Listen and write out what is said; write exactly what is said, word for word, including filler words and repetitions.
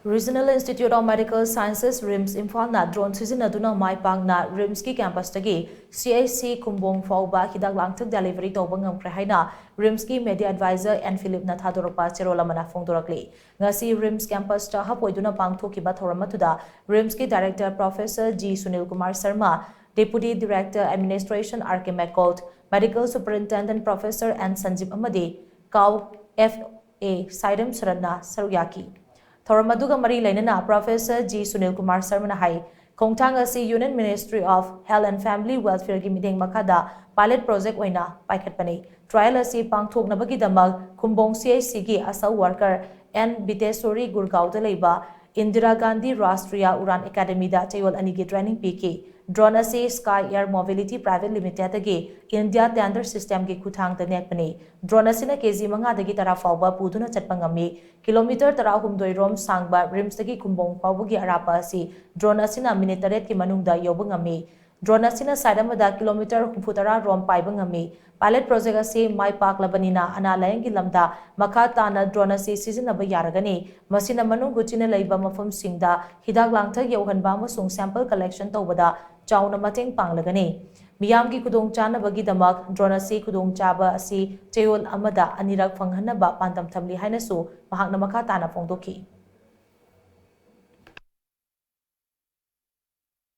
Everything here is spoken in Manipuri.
Regional Institute of Medical Sciences, RIMS, ꯏꯝꯐꯥꯜꯅ drone ꯁꯤꯖꯤꯟꯅꯗꯨꯅ ꯃꯥꯏ ꯄꯥꯛꯅ RIMSꯀꯤ campusꯇꯒꯤ CHC ꯈꯨꯝꯕꯣꯡ ꯐꯥꯎꯕ ꯍꯤꯗꯥꯛ ꯂꯥꯡꯊꯛ delivery ꯇꯧꯕ ꯉꯝꯈ꯭ꯔꯦ ꯍꯥꯏꯅ RIMSꯀꯤ media advisor N Philipꯅ ꯊꯥꯗꯣꯔꯛꯄ ꯆꯦꯔꯣꯜ ꯑꯃꯅ ꯐꯣꯡꯗꯣꯔꯛꯂꯤ꯫ ꯉꯁꯤ RIMS campusꯇ hub ꯑꯣꯏꯗꯨꯅ ꯄꯥꯡꯊꯣꯛꯈꯤꯕ ꯊꯧꯔꯝ ꯑꯗꯨꯗ RIMSꯀꯤ director Professor G Sunil Kumar Sharma, Deputy Director Administration R K McCourt, Medical Superintendent Professor N Sanjeev ꯑꯃꯗꯤ COW F A Saidam Sharatꯅ ꯁꯔꯨꯛ ꯌꯥꯈꯤ꯫ ꯊꯧꯔꯝ ꯑꯗꯨꯒ ꯃꯔꯤ ꯂꯩꯅꯅ Professor G Sunil Kumar Sharmaꯅ ꯍꯥꯏ, ꯈꯣꯡꯊꯥꯡ ꯑꯁꯤ Union Ministry of Health and Family Welfareꯒꯤ ꯃꯤꯠꯌꯦꯡ ꯃꯈꯥꯗ pilot project ꯑꯣꯏꯅ ꯄꯥꯏꯈꯠꯄꯅꯤ꯫ Trial ꯑꯁꯤ ꯄꯥꯡꯊꯣꯛꯅꯕꯒꯤꯗꯃꯛ Khumbong CHCꯒꯤ ASHA worker N Biteswari ꯒꯨꯔꯒꯥꯎꯗ ꯂꯩꯕ Indira Gandhi Rashtriya Uran Academyꯗ ꯆꯌꯣꯜ ꯑꯅꯤꯒꯤ training ꯄꯤꯈꯤ꯫ Drone ꯑꯁꯤ Sky Air Mobility Private Limitedꯗꯒꯤ India tender systemꯒꯤ ꯈꯨꯠꯊꯥꯡꯗ ꯅꯦꯛꯄꯅꯤ꯫ Drone ꯑꯁꯤꯅ KG ꯃꯉꯥꯗꯒꯤ ꯇꯔꯥ ꯐꯥꯎꯕ ꯄꯨꯗꯨꯅ ꯆꯠꯄ ꯉꯝꯃꯤ꯫ Kilometre ꯇꯔꯥꯍꯨꯝꯗꯣꯏ ꯔꯣꯝ ꯁꯥꯡꯕ RIMSꯇꯒꯤ ꯈꯨꯝꯕꯣꯡ ꯐꯥꯎꯕꯒꯤ ꯑꯔꯥꯞꯄ ꯑꯁꯤ drone ꯑꯁꯤꯅ minute ꯇꯔꯦꯠꯀꯤ ꯃꯅꯨꯡꯗ ꯌꯧꯕ ꯉꯝꯃꯤ꯫ Drone ꯑꯁꯤꯅ side ꯑꯃꯗ kilometre ꯍꯨꯝꯐꯨꯇꯔꯥ ꯔꯣꯝ ꯄꯥꯏꯕ ꯉꯝꯃꯤ꯫ Pilot project ꯑꯁꯤ ꯃꯥꯏ ꯄꯥꯛꯂꯕꯅꯤꯅ ꯑꯅꯥ ꯂꯥꯌꯦꯡꯒꯤ ꯂꯝꯗ ꯃꯈꯥ ꯇꯥꯅ drone ꯑꯁꯤ ꯁꯤꯖꯤꯟꯅꯕ ꯌꯥꯔꯒꯅꯤ꯫ ꯃꯁꯤꯅ ꯃꯅꯨꯡ ꯍꯨꯠꯆꯤꯟꯅ ꯂꯩꯕ ꯃꯐꯝꯁꯤꯡꯗ ꯍꯤꯗꯥꯛ ꯂꯥꯡꯊꯛ ꯌꯧꯍꯟꯕ ꯑꯃꯁꯨꯡ sample collection ꯇꯧꯕꯗ ꯆꯥꯎꯅ ꯃꯇꯦꯡ ꯄꯥꯡꯂꯒꯅꯤ꯫ ꯃꯤꯌꯥꯝꯒꯤ ꯈꯨꯗꯣꯡꯆꯥꯅꯕꯒꯤꯗꯃꯛ drone ꯑꯁꯤ ꯈꯨꯗꯣꯡꯆꯥꯕ ꯑꯁꯤ ꯆꯌꯣꯜ ꯑꯃꯗ ꯑꯅꯤꯔꯛ ꯐꯪꯍꯟꯅꯕ ꯄꯥꯟꯗꯝ ꯊꯝꯂꯤ ꯍꯥꯏꯅꯁꯨ ꯃꯍꯥꯛꯅ ꯃꯈꯥ ꯇꯥꯅ ꯐꯣꯡꯗꯣꯛꯈꯤ꯫